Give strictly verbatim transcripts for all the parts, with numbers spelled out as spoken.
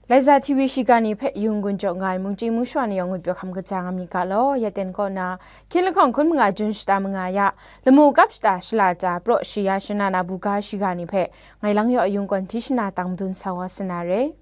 Laiza T V shiga ni hpe yung gun jaw nga ai mungchying mungshwa ni yawng ngut pyaw hkam kaja nga myit ga law, ya ten kaw na, hkying lahkawng hkun manga Jun shata manga ya, lamu kap shata shala ta praw shi ya shana na buga shiga ni hpe, ngai lang yaw ayung kawn hti shana tang madun sa wa sa na re.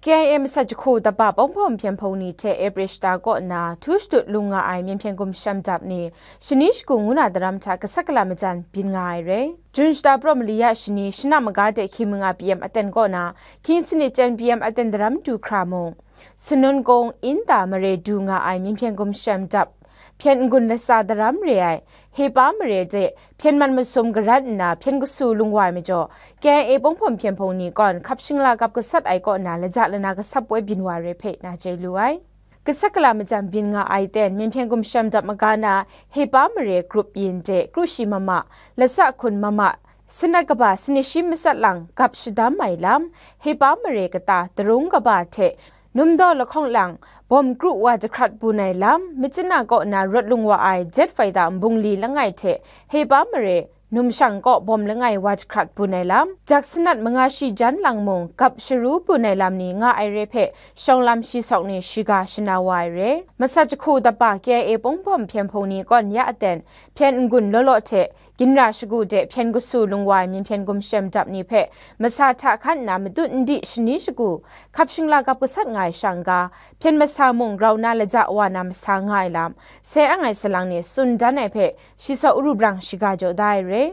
K I A masat jahku daba pawng hpawm hpyen hpung ni hte April shata kaw nna htu shadut lung nga ai myen hpyen gumshem dap ni shani shagu ngu na daram hta gasat gala majan byin nga ai re. Jun shata praw mali ya shani shana maga de hkying manga P M aten kaw na hkying sanit chyen P M aten daram du hkra mung, Sanun Kung Inta mare du nga ai myen hpyen gumshem dap hpyen n-gun latsa daram re ai Hepa mare de hpyen man masum garat nna hpyen kasu lung wa ai majaw, K I A pawng hpawm hpyen hpung ni kawn hkap shingla kap gasat ai kaw na laja lana gasap poi byin wa re hpe na chye lu ai. Gasat gala majan byin nga ai ten, myen hpyen gumshem dap maga na Hepa mare grup yin de kru shi mama, latsa hkun mama, sanat kaba sanit shi matsat lang gap shadam ai lam, Hepa mare kata darung kaba hte Numdaw lahkawng lang bawm kru wa jahkrat bun ai lam, Myitkyina kaw na rawt lung wa ai jet fighter nbungli langai hte Hepa mare numshang kaw bawm langai wa jahkrat bun ai lam, jak sanat manga shi jan lang mung gap sharu bun ai lam ni nga ai re hpe, shawng lam shi sawk ni shiga shana wa ai re. Masat jahku daba K I A pawng hpawm hpyen hpung ni kawn ya aten, hpyen n-gun law law hte, ginra shagu de hpyen kasu lung wa ai myen hpyen gumshem dap ni hpe masa hta hkan nna matut n di shani shagu hkap shingla kap gasat nga ai shang ga, hpyen masa mung grau na laja wa na masa nga ai lam, sai ang ai salang ni tsun dan ai hpe, shi sawk uru brang shiga jaw da ai re.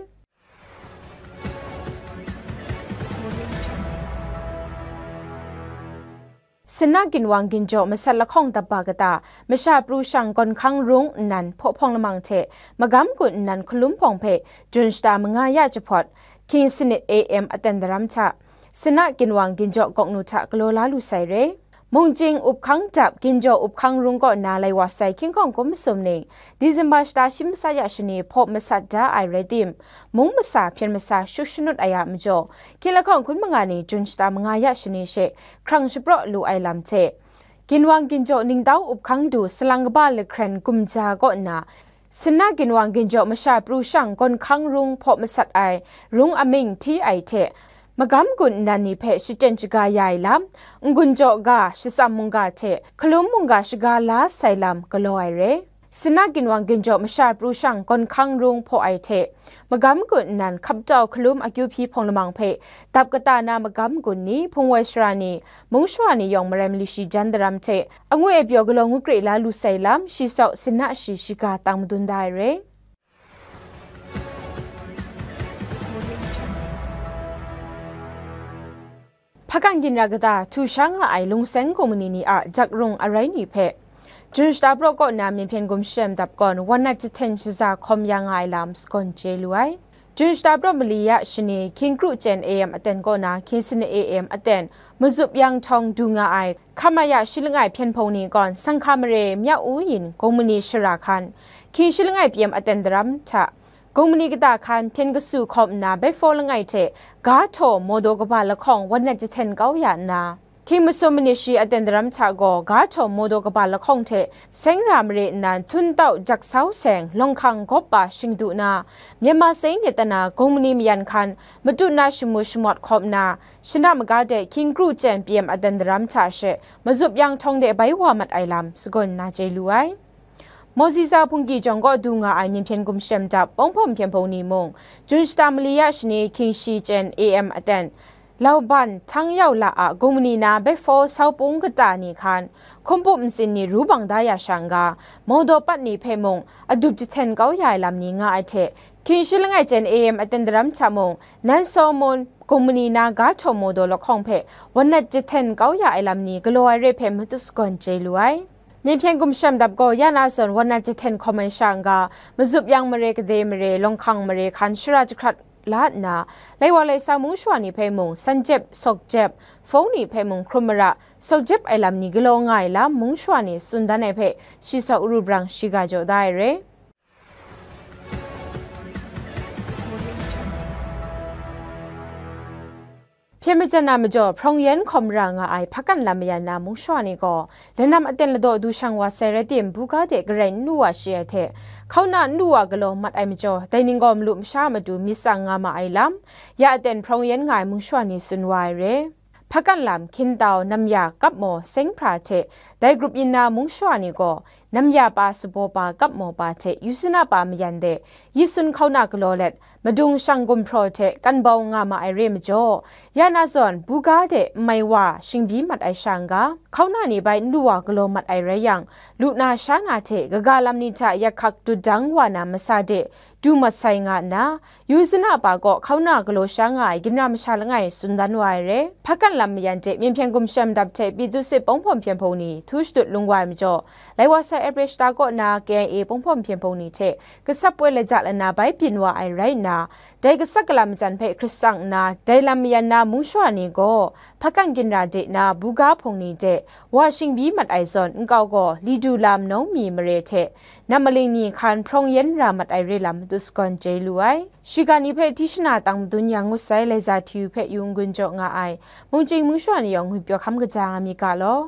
Sena ginwang ginjaw masat lahkawng daba kata, masha pru shang gawn hkang rung nnan hpaw hpawng lamang hte, magam gun nnan hkalum hpawng hpe, Jun shata manga ya jahpawt, hkying sanit A M aten daram hta, Sena ginwang ginjaw gawknu hta galaw la lu sai re. Mungchying up hkang dap ginjaw up hkang rung kaw na lai wa sai hkying hkawng kum masum ning, December shata shi masat ya shani hpaw masat da ai rai tim, mung masa hpyen masa shut shanut ai a majaw, hkying lahkawng hkun manga ni Jun shata manga ya shani she hkrang shapraw lu ai lam hte, ginwang ginjaw ningtau up hkang du salang kaba lahkren gumja kaw nna, Sena ginwang ginjaw masha pru shang gawn hkang rung hpaw masat ai rung amying hti ai hte, magam gun nnan ni hpe shachyen shaga ya ai lam, n-gun jaw ga, shatsam mungga hte hkalum mungga shaga la sai lam galaw ai re. Sena ginwang ginjaw masha pru shang gawn hkang rung hpaw ai hte, magam gun nnan hkaptau hkalum akyu hpyi hpawng lamang hpe dap kata na magam gun ni, hpungwoi sara ni, mung shawa ni yawng marai mali shi jan daram hte, angwi ai pyaw galaw ngut kre la lu sai lam, shi sawk sina shi shiga tang madun da ai re. Hpakan ginra kata htu sha nga ai lungseng kumni ni a jak rung arai ni hpe, Jun shata praw kaw na myen hpyen gumshem dap gawn, wan nat jahten shaza hkawm ya nga ai lam sagawn chye lu ai. Jun shata praw mali ya shani, hkying kru chyen A M aten kaw na hkying sanit A M aten, Mazup Yang Htawng du nga ai, Hkamaya shi langai hpyen hpawng ni gawn, Sanghka mare Mya U Yin Gungmani shara hkan, hkying shi langai P M aten daram hta, Gungmani kata hkan hpyen kasu hkawm nna, Bethphaw langai hte ga htaw mawdaw kaba lahkawng wan nat jahten kau ya nna, hkying masum manit shi aten daram hta gaw, ga htaw mawdaw kaba lahkawng hte seng ra mare nna, Htuntau Jaksau Seng, Lawng Hkang Gawp Pa Shingdu na, Myanmar Seng Nyatana Gungmani mayan hkan, matut na shamu shamawt hkawm nna, shana maga de hkying kru chyen P M aten daram hta she, Mazup Yang Htawng de bai wa mat ai lam sagawn na chye lu ai. Mawziza Hpungki jawng kaw du nga ai myen hpyen gumshem dap, pawng hpawm hpyen hpawng ni mung, Jun shata mali ya shani hkying shi chyen A M aten, Lauban Htang Yau La a Gungmani na Bethphaw Saupung kata ni hkan, hkumpup ntsin ni ru bang da ya shang ga, mawdaw pat ni hpe mung, adup jahten kau ya ai lam ni nga ai hte, hkying shi langai chyen A M aten daram hta mung, Nan Saw Mun Gungmani na ga htaw mawdaw lahkawng hpe wan nat jahten kau ya ai lam ni galaw ai re hpe matut sagawn chye lu ai. Myen hpyen gumshem dap gaw ya na zawn wan nat jahten hkawm ai sha n-ga, Mazup Yang mare, Kade mare, Lawng Hkang mare hkan shara jahkrat la nna, lai wa lai sa mung shawa ni hpe mung, san jep, sawk jep, hpung ni hpe mung hkrum mara, sawk jep ai lam ni galaw nga ai lam mung shawa ni tsun dan ai hpe, shi sawk ru brang shiga jaw da ai re. Hpyen majan na majaw, hprawng yan hkawm ra nga ai hpakan lam mayan na mungshawa ni gaw, lanam aten ladaw du shang wa sai rai tim, buga de garai n lu wa shi ai hte, hkauna n lu wa galaw mat ai majaw, dai ning gaw malu masha a matu myit tsang nga ma ai lam, ya aten hprawng yan nga ai mungshawa ni tsun wa ai re. Hpakan lam, hkintau, namya, kapmaw, seng hpra hte dai grup yin na mungshawa ni gaw, namya pa, sabaw pa, kapmaw pa hte yusuna pa mayan de, yi sun hkauna galaw let, madung shang gumhpraw hte kan bau nga ma ai re majaw, ya na zawn, buga de n mai wa shingbyi mat ai sha n ga, hkauna ni bai n lu wa galaw mat ai rai yang, lu na sha na hte kaga lam ni hta yak hkak dut dang wa na masa de du mat sai nga nna, yusuna pa kaw hkauna galaw sha nga ai ginra masha langai tsun dan wa ai re. Hpakan lam mayan de Myen Hpyen Gumshem Dap hte Pyi Dut Sit Pawng Hpawm Hpyen Hpung ni htu shadut lung wa ai majaw, lai wa sai April shata kaw na K I A Pawng Hpawm Hpyen Hpung ni hte gasap poi laja lana bai byin wa ai rai nna, dai gasat kalam majan hpe hkrit tsang nna, dai lam mayan na mungshawa ni gaw, hpakan ginra de na buga hpung ni de wa shingbyi mat ai zawn, nkau gaw li du lam nawng mi mare hte nam maling ni hkan hprawng yan ra mat ai re lam matu sagawn chye lu ai. Shiga ni hpe tishana tang madun yang ngut sai Laiza Hti Yu hpe yu n-gun jaw nga ai mungchying mungshawa ni yawng ngwipyaw hkam kaja nga mi ga law.